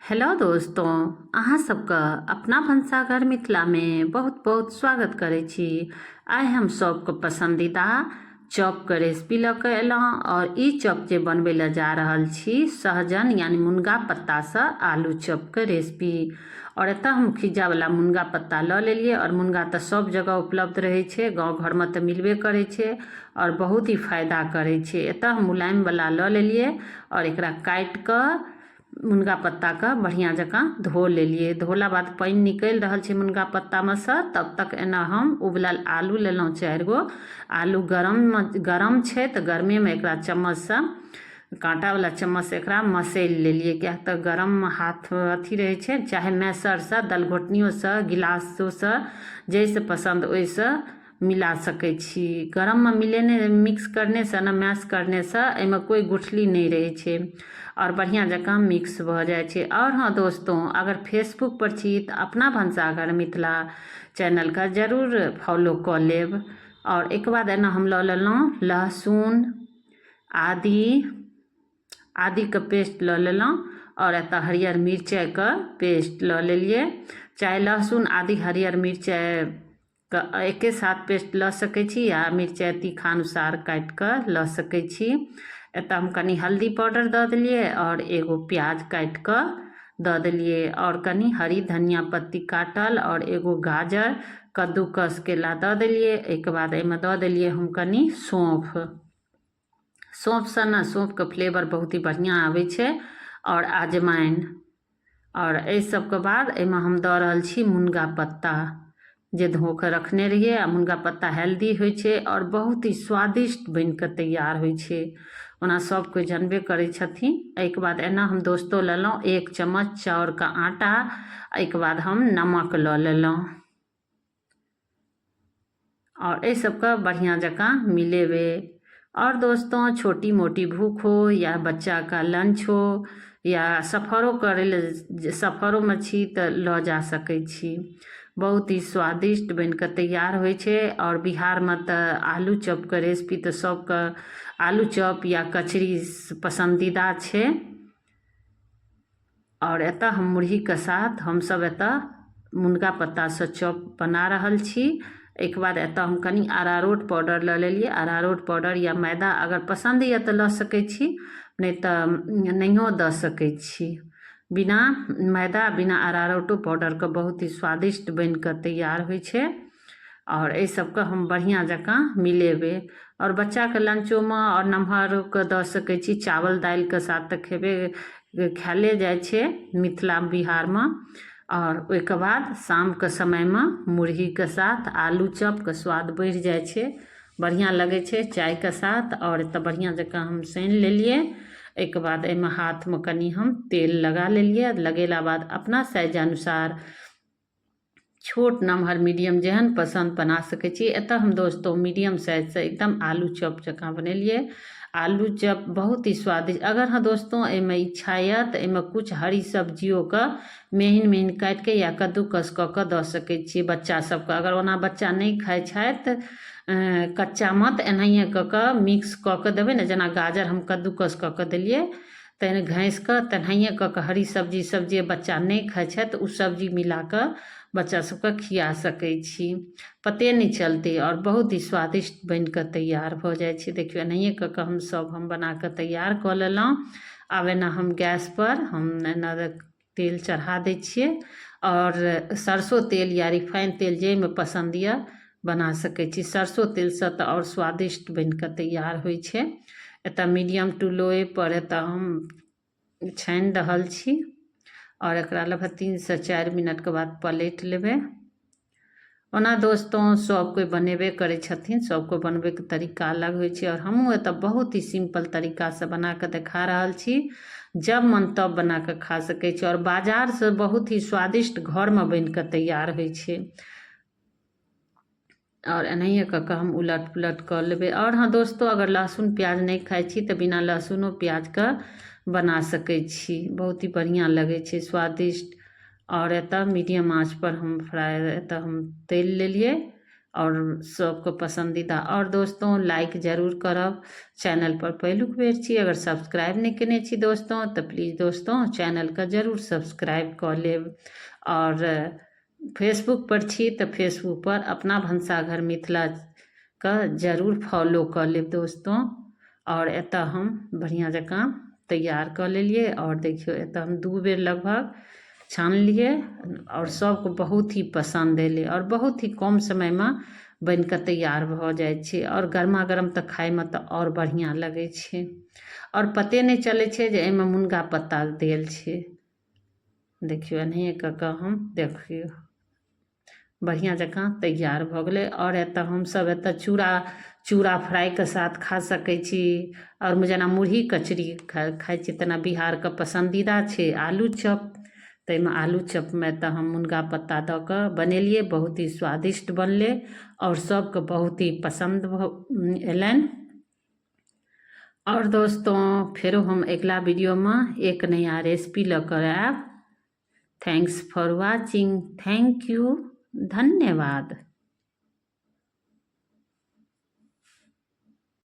Hello दोस्तों, अहाँ सबके अपना भनसाघर मिथिलामे बहुत बहुत स्वागत करै छी। आइ हम सबके पसंदीदा चॉपके रेसिपी लऽ कऽ एलहुँ और ई चॉप जे बनबै लए जा रहल छी सहजन यानी मुनगा पत्तासँ आलू चॉपके रेसिपी। और एतऽ हम खिज्जावला मुनगा पत्ता लऽ लेलियै और मुनगा तऽ सब जगह उपलब्ध रहै छै, गाँव घरमे तऽ मिलबे करै छै और बहुत ही फायदा करै छै। एतऽ हम मुलायमवला लऽ लेलियै और एकरा काटि कऽ मुनगा पत्ताके बढ़िआँ जकाँ धो लेलियै। धोला बाद पानि निकलि रहल छै मुनगा पत्तामे सँ। तब तक एना हम उबलल आलू लेलहुँ 4 गो आलू। गरममे गरम छै तऽ गरमेमे एकरा चम्मचसँ, काँटावला चम्मचसँ एकरा मसैल लेलियै, किएक तऽ गरममे हाथ अथी रहै छै। चाहे मैसरसँ, दलघोटनियोसँ, गिलासोसँ, जाहिसँ पसन्द ओहिसँ मिला सकै छी। गरममे मिलेने, मिक्स करनेसँ ने, मैश करनेसँ एहिमे कोइ गुठली नहि रहै छै आओर बढ़िआँ जकाँ मिक्स भऽ जाइ छै। आओर हँ दोस्तों, अगर फेसबुकपर छी तऽ अपना भनसाघर मिथिला चैनलके जरूर फॉलो कऽ लेब। आओर एहिके बाद एना हम लऽ लेलहुँ लहसुन, आदी, आदीके पेस्ट लऽ लेलहुँ आओर एतऽ हरियर मिरचाइके पेस्ट लऽ लेलियै। चाहे लहसुन, आदि, हरियर मिरचाइ के एके साथ पेस्ट लऽ सकै छी या मिरचाइ तीखा अनुसार काटि कऽ लऽ सकै छी। एतऽ हम कनि हल्दी पाउडर दऽ देलियै आओर एगो प्याज काटि कऽ दऽ देलियै आओर कनि हरी धनिया पत्ती काटल आओर एगो गाजर कद्दूकस केला दऽ देलियै। एहिके बाद एहिमे दऽ देलियै हम कनि सौँफ। सौँफसँ ने सौँफके फ्लेवर बहुत ही बढ़िआँ आबै छै आओर अजमाइन। आओर एहि सबके बाद एहिमे हम दऽ रहल छी मुनगा पत्ता जे धो कऽ रखने रहियै। आ मुनगा पत्ता हेल्दी होइ छै आओर बहुत ही स्वादिष्ट बनि कऽ तैयार होइ छै, ओना सब कोइ जानबे करै छथिन। एहिके बाद एना हम दोस्तो लेलहुँ 1 चम्मच चाउरके आटा। एहिके बाद हम नमक लऽ लेलहुँ आओर एहि सबके बढ़िआँ जकाँ मिलेबै। आओर दोस्तों, छोटी मोटी भूख हो या बच्चाके लंच हो या सफरो करै लए, सफरोमे छी तऽ लऽ जा सकै छी। बहुत ही स्वादिष्ट बनि कऽ तैयार होइ छै। आओर बिहारमे तऽ आलू चॉपके रेसिपी तऽ सबके आलू चॉप या कचरी पसन्दीदा छै। आओर एतऽ हम मुरहीके साथ हमसब एतऽ मुनगा पत्तासँ चॉप बना रहल छी। एहिके बाद एतऽ हम कनि अरारोट पाउडर लऽ लेलियै। अरारोट पाउडर या मैदा अगर पसन्द यऽ तऽ लऽ सकै छी, नहि तऽ नहियो दऽ सकै छी। बिना मैदा, बिना अरारोटो पाउडरके बहुत ही स्वादिष्ट बनि कऽ तैयार होइ छै। आओर एहि सबके हम बढ़िआँ जकाँ मिलेबै आओर बच्चाके लंचोमे आओर नमहरोके दऽ सकै छी। चावल दालिके साथ तऽ खेबे खायले जाइ छै मिथिला बिहारमे। आओर ओहिके बाद शामके समयमे मुरहीके साथ आलू चॉपके स्वाद बढ़ि जाइ छै, बढ़िआँ लगै छै चायके साथ। आओर एतऽ बढ़िआँ जकाँ हम सानि लेलियै। एहिके बाद एहिमे हाथमे कनि हम तेल लगा लेलियै। लगेला बाद अपना साइज अनुसार छोट, नमहर, मीडियम जेहन पसन्द बना सकै छी। एतऽ हम दोस्तो मीडियम साइजसँ एकदम आलू चॉप जकाँ बनेलियै। आलू चॉप बहुत ही स्वादिष्ट। अगर हँ दोस्तों, एहिमे इच्छा यऽ तऽ एहिमे किछु हरी सब्जियोके महीन महीन काटिके या कद्दूकस कऽ कऽ दऽ सकै छियै बच्चा सबके। अगर ओना बच्चा नहि खाइ छथि कच्चामे तऽ एनाहिए कऽ कऽ मिक्स कऽ कऽ देबै ने, जेना गाजर हम कद्दूकस कऽ कऽ देलियै तहन घसि कऽ, तेनाहिए कऽ कऽ हरी सब्जी सब जे बच्चा नहि खाइ छथि ओ सब्जी मिला कऽ बच्चा सबके खिया सकै छी, पते नहि चलतै आओर बहुत ही स्वादिष्ट बनि कऽ तैयार भऽ जाइ छै। देखियौ, एनाहिए कऽ कऽ हम सब हम बना कऽ तैयार कऽ लेलहुँ। आब एना हम गैसपर हम एना तेल चढ़ा दै छियै आओर सरसो तेल या रिफाइन तेल जाहिमे पसन्द यऽ बना सकै छी। सरसो तेलसँ तऽ आओर स्वादिष्ट बनि कऽ तैयार होइ छै। एतऽ मीडियम टू लोए पर एतऽ हम छानि रहल छी आओर एकरा लगभग 3 से 4 मिनटके बाद पलटि लेबै। ओना दोस्तों, सब कोइ बनेबे करै छथिन, सब कोइ बनबैके तरीका अलग होइ छै आओर हमहूँ एतऽ बहुत ही सिम्पल तरीकासँ बना कऽ देखा रहल छी। जब मन तब बना कऽ खा सकै छी आओर बाजारसँ बहुत ही स्वादिष्ट घरमे बनि कऽ तैयार होइ छै। आओर एनाहिए कऽ कऽ हम उलट पुलट कऽ लेबै। आओर हँ दोस्तो, अगर लहसुन प्याज नहि खाइ छी तऽ बिना लहसुनो प्याजके बना सकै छी, बहुत ही बढ़िआँ लगै छै, स्वादिष्ट। आओर एतऽ मीडियम आँचपर हम फ्राइ एतऽ हम तलि लेलियै। आओर सबके पसन्दीदा। आओर दोस्तों, लाइक जरूर करब। चैनल पर पहिलुक बेर छी, अगर सब्सक्राइब नहि केने छी दोस्तों, तऽ प्लीज दोस्तों, चैनलके जरूर सब्सक्राइब कऽ लेब। आओर फेसबुक पर छी तऽ फेसबुक पर अपना भनसाघर मिथिलाके जरूर फॉलो कऽ लेब दोस्तों। आओर एतऽ हम बढ़िआँ जकाँ तैयार कऽ लेलियै। आओर देखियौ, एतऽ हम 2 बेर लगभग छानलियै आओर सबके बहुत ही पसन्द एलै। आओर बहुत ही कम समयमे बनि कऽ तैयार भऽ जाइ छै आओर गरमा गरम तऽ खायमे तऽ आओर बढ़िआँ लगै छै आओर पते नहि चलै छै जे एहिमे मुनगा पत्ता देल छै। देखियौ, एनाहिए कऽ कऽ हम, देखियौ, बढ़िआँ जकाँ तैयार भऽ गेलै। आओर एतऽ हमसभ एतऽ चूड़ा चूड़ा फ्राइके साथ खा सकै छी। आओर जेना मुरही कचरी खाइ छी, तेना बिहारके पसन्दीदा छै आलू चॉप। ताहिमे आलू चॉपमे तऽ हम मुनगा पत्ता दऽ कऽ बनेलियै, बहुत ही स्वादिष्ट बनलै आओर सभके बहुत ही पसन्द एलनि। आओर दोस्तों, फेरो हम अगिला वीडियोमे एक नया रेसिपी लऽ कऽ आयब। Thanks for watching, thank you, धन्यवाद।